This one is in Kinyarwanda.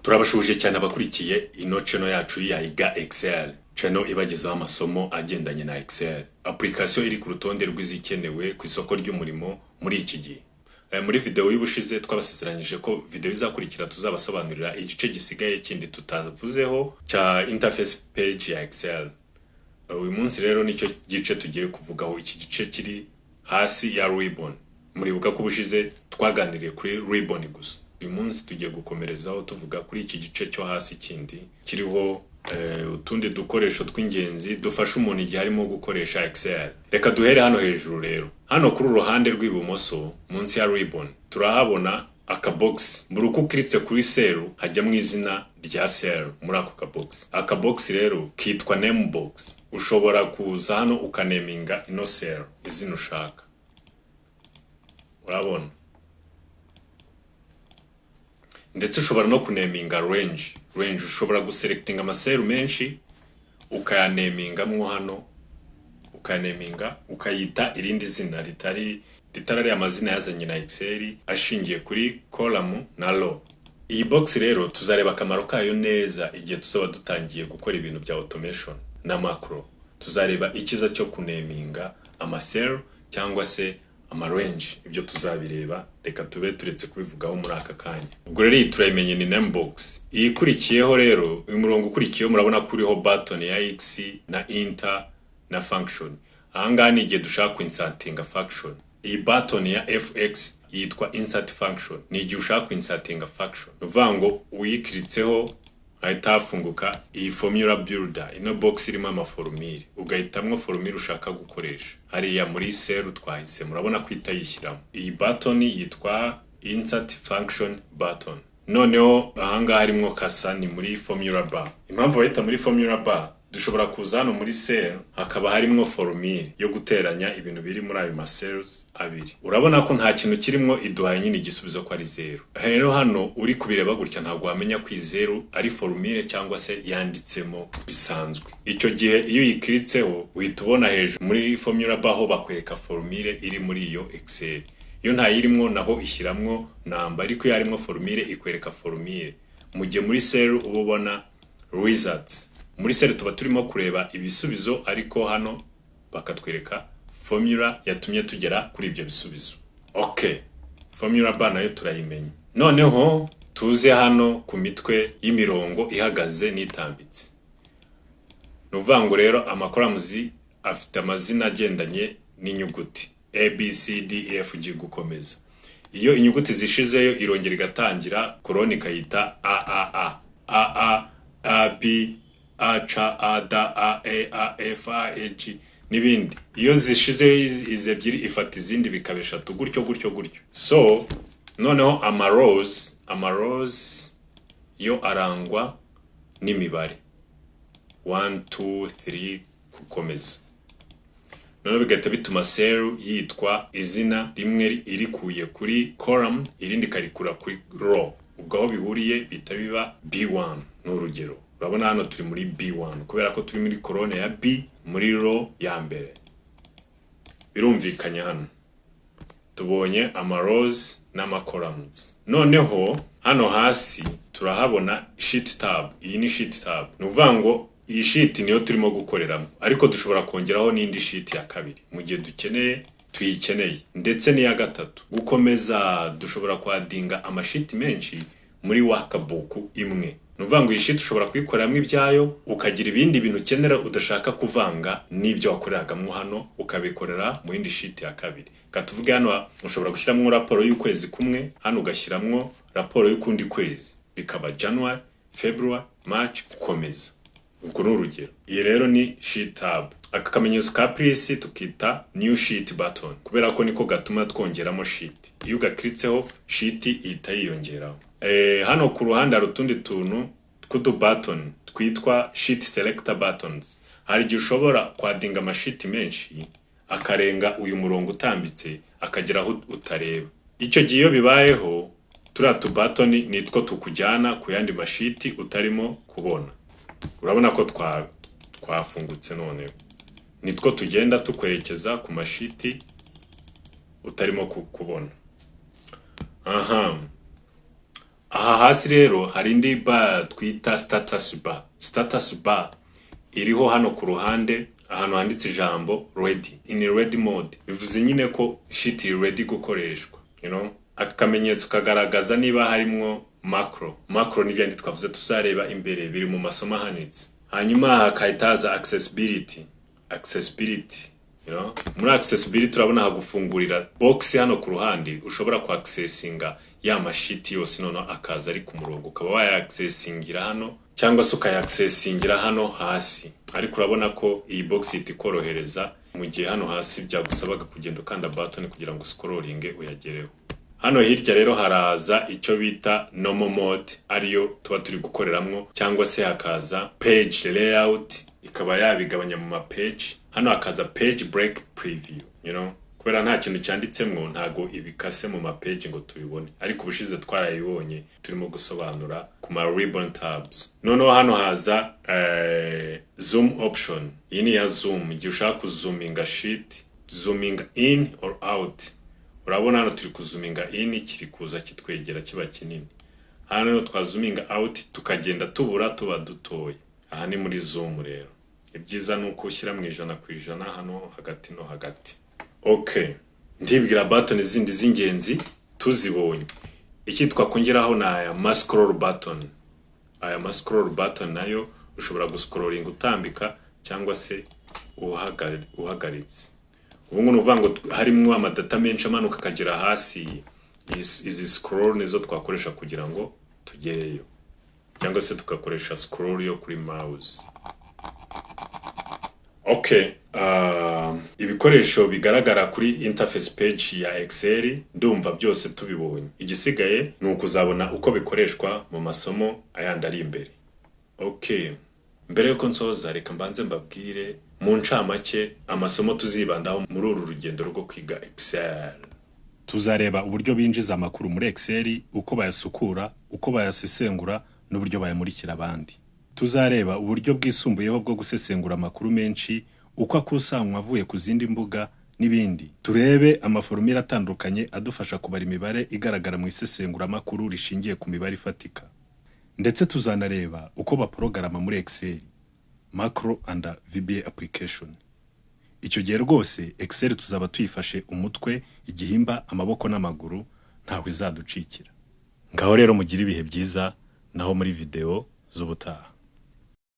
Turabashuhuje cyane abakurikiye ino channel yacu ya Iga Excel, channel ibagezaho amasomo agendanye na Excel, application iri ku rutonde rw'izikenewe ku isoko ry'umurimo muri iki gihe. Muri video y'ubushize twabasezeranyije ko video izakurikira tuzabasobanurira igice gisigaye kindi tutavuzeho cya interface page ya Excel. Uyu munsi rero nicyo gice tugiye kuvugaho, iki gice kiri hasi ya ribbon. Muribuka ko ubushize twaganiriye kuri ribbon gusa. Uyu munsi tugiye gukomerezaho tuvuga kuri iki gice cyo hasi kindi kiriho utundi dukoresho tw'ingenzi dufasha umuntu igihe arimo gukoresha Excel. Reka duhere hano hejuru rero. Hano kuri uruhande rw'ibumoso munsi ya ribbon turahabona akabox. Buri uko ukiritse kuri cell hajyamo izina rya cell muri ako kabox. Akabox rero kitwa name box. Ushobora kuza hano ukaneminga ino cell izina ushaka. Urabona? Ndetse ushobora no kuneminga range. Range ushobora guselectinga amacell menshi ukayanemingamwo hano, ukayaneminga ukayita irindi zina ritari ariya amazina yazanye na Excel ashingiye kuri column na row. Iyi box rero tuzareba akamaro kayo neza igihe tuzaba dutangiye gukora ibintu bya automation na macro. Tuzareba icyiza cyo kuneminga amacell cyangwa se amarange, ibyo tuzabireba, reka tube turetse kubivugaho muri aka kanya. Ubwo rero iyi turayimenye ni name box. Iyi ikurikiyeho rero, uyu murongo ukurikiyeho murabona ko uriho button ya X na enter na function. Aha ngaha ni igihe dushaka kwinsertinga function. Iyi button ya FX yitwa insert function. Ni igihe ushaka kwinsertinga function. Ni ukuvuga ngo uyikiritseho hahita hafunguka iyi formula builder, ino box irimo amaforumire, ugahitamwo formule ushaka gukoresha. Hariya muri cell twahise murabona ko itayishyiramo. Iyi button yitwa insert function button. Noneho ahangaha harimwo kasa ni muri formula bar. Impamvu bayita muri formula bar, dushobora kuza hano muri cell hakaba harimwo formule yo guteranya ibintu biri muri ayo ma cells abiri. Urabona ko nta kintu kirimo, iduhaye nyine igisubizo ko ari zero. Rero hano uri kubireba gutya ntabwo wamenya ko iyi zero ari formule cyangwa se yanditsemo bisanzwe. Icyo gihe iyo uyikiritseho uhita ubona hejuru muri formula bar ho bakwereka formule iri muri iyo Excel. Iyo ntayirimwo naho ishyiramwo namba, ariko iyo harimwo formule ikwereka formule. Mu gihe muri cell uba ubona results. Muri cell tuba turimo kureba ibisubizo, ariko hano bakatwereka formula yatumye tugera kuri ibyo bisubizo. Okay, formula bar nayo turayimenye. Noneho tuze hano ku mitwe y'imirongo ihagaze n'itambitse. Ni ukuvuga ngo rero amacolumns afite amazina agendanye n'inyuguti A, B, C, D, E, F, G gukomeza. Iyo inyuguti zishizeyo irongera igatangira colonne ikayita A, A, A, A, A, A, B, A, C, A, D, A, E, A, F, A, E, G n'ibindi. Iyo zishizeyo izi ebyiri ifata izindi bikaba eshatu, gutyo gutyo gutyo. So noneho amarows yo arangwa n'imibare 1, 2, 3 gukomeza. Noneho bigahita bituma cell yitwa izina rimwe irikuye kuri column, irindi ikarikura kuri row. Ubwo aho bihuriye bihita biba B1. Ni urugero. Urabona hano turi muri B1 kubera ko turi muri colonne ya B muri row ya mbere. Birumvikanye hano. Tubonye amarows n'amacolumns. Noneho hano hasi turahabona sheet tab. Iyi ni sheet tab. Ni ukuvuga ngo iyi sheet niyo turimo gukoreramo, ariko dushobora kongeraho n'indi sheet ya kabiri mu gihe dukeneye tuyikeneye, ndetse n'iya gatatu. Gukomeza dushobora kwaddinga amasheet menshi muri workbook imwe. Ni ukuvuga ngo iyi sheet ushobora kuyikoreramo ibyayo, ukagira ibindi bintu ukenera udashaka kuvanga n'ibyo wakoreragamo hano, ukabikorera mu yindi sheet ya kabiri. Reka tuvuge hano ushobora gushyiramo raporo y'ukwezi kumwe, hano ugashyiramo raporo y'ukundi kwezi, bikaba January, February, March gukomeza. Ubwo ni urugero. Iyi rero ni sheet tab. Aka kamenyetso ka plus tukita new sheet button kubera ko niko gatuma twongeramo sheet. Iyo ugakiritseho sheet ihita yiyongeraho. Hano ku ruhande hari utundi tuntu tw'udu button twitwa sheet selector buttons. Hari igihe ushobora kwaddinga amasheet menshi akarenga uyu murongo utambitse akagera aho utareba. Icyo gihe iyo bibayeho turiya tu button nitwo tukujyana ku yandi masheet utarimo kubona. Urabona ko twafungutse noneho. Nitwo tugenda tukwerekeza ku masheet utarimo kubona. Aha. Aha hasi rero hari indi bar twita status bar. Status bar iriho hano ku ruhande ahantu handitse ijambo "ready", in ready mode, bivuze nyine ko sheet iri ready gukoreshwa. Akamenyetso kagaragaza niba harimwo macro. Macro ni byandi twavuze tuzareba imbere, biri mu masomo ahanitse. Hanyuma hakahita haza accessibility. Accessibility, muri accessibility turabona hagufungurira box hano ku ruhande ushobora ku accessinga ya mashiti yose, noneho akaza ari ku murongo, ukaba waya accessingira hano cyangwa se ukaya accessingira hano hasi. Ariko urabona ko iyi box ihita ikorohereza mu gihe hano hasi byagusabaga kugenda ukanda button kugira ngo scrolling uyagereho. Hano hirya rero haraza icyo bita normal mode, ariyo tuba turi gukoreramwo, cyangwa se hakaza page layout, ikaba yabigabanya mu ma page. Hano hakaza page break preview. Kubera nta kintu cyanditsemwo, ntago ibikase mu ma page ngo tubibone, ariko ubushize twarayibonye turimo gusobanura ku ma ribbon tabs. Noneho hano haza zoom option. Iyi ni iya zoom, igihe ushaka kuzoominga sheet, zooming in or out. Urabona hano turi kuzoominga in, kiri kuza kitwegera kiba kinini. Hano twazoominga out, tukagenda tubura tuba dutoya. Aha ni muri zoom. Rero ibyiza ni uko ushyira mu 100% hano hagati no hagati. Okay, ndibwira button zindi z'ingenzi tuzibonye. Iki twakongeraho ni aya ma scroll button. Aya ma scroll button nayo ushobora guscrollinga utambika cyangwa se uhagaritse. Ubu ngubu ni ukuvuga ngo harimo amadata menshi amanuka akagera hasi, izi scroll nizo twakoresha kugira ngo tugereyo, cyangwa se tugakoresha scroll yo kuri mouse. Okay, ibikoresho bigaragara kuri interface page ya Excel ndumva byose tubibonye. Igisigaye ni ukuzabona uko bikoreshwa mu masomo ayandi ari imbere. Okay, mbere yuko nsoza, reka mbanze mbabwire mu ncamake amasomo tuzibandaho muri uru rugendo rwo kwiga Excel. Tuzareba uburyo binjiza amakuru muri Excel, uko bayasukura, uko bayasesengura n'uburyo bayamurikira abandi. Tuzareba uburyo bwisumbuyeho bwo gusesengura amakuru menshi, uko akusanywa avuye ku zindi mbuga n'ibindi. Turebe amaforumire atandukanye adufasha kubara imibare igaragara mu isesenguramakuru rishingiye ku mibare ifatika. Ndetse tuzanareba uko baporogarama muri Excel, macro and VBA application. Icyo gihe rwose Excel tuzaba tuyifashe umutwe, igihimba, amaboko n'amaguru, ntaho izaducikira. Ngaho rero mugire ibihe byiza, naho muri video z'ubutaha.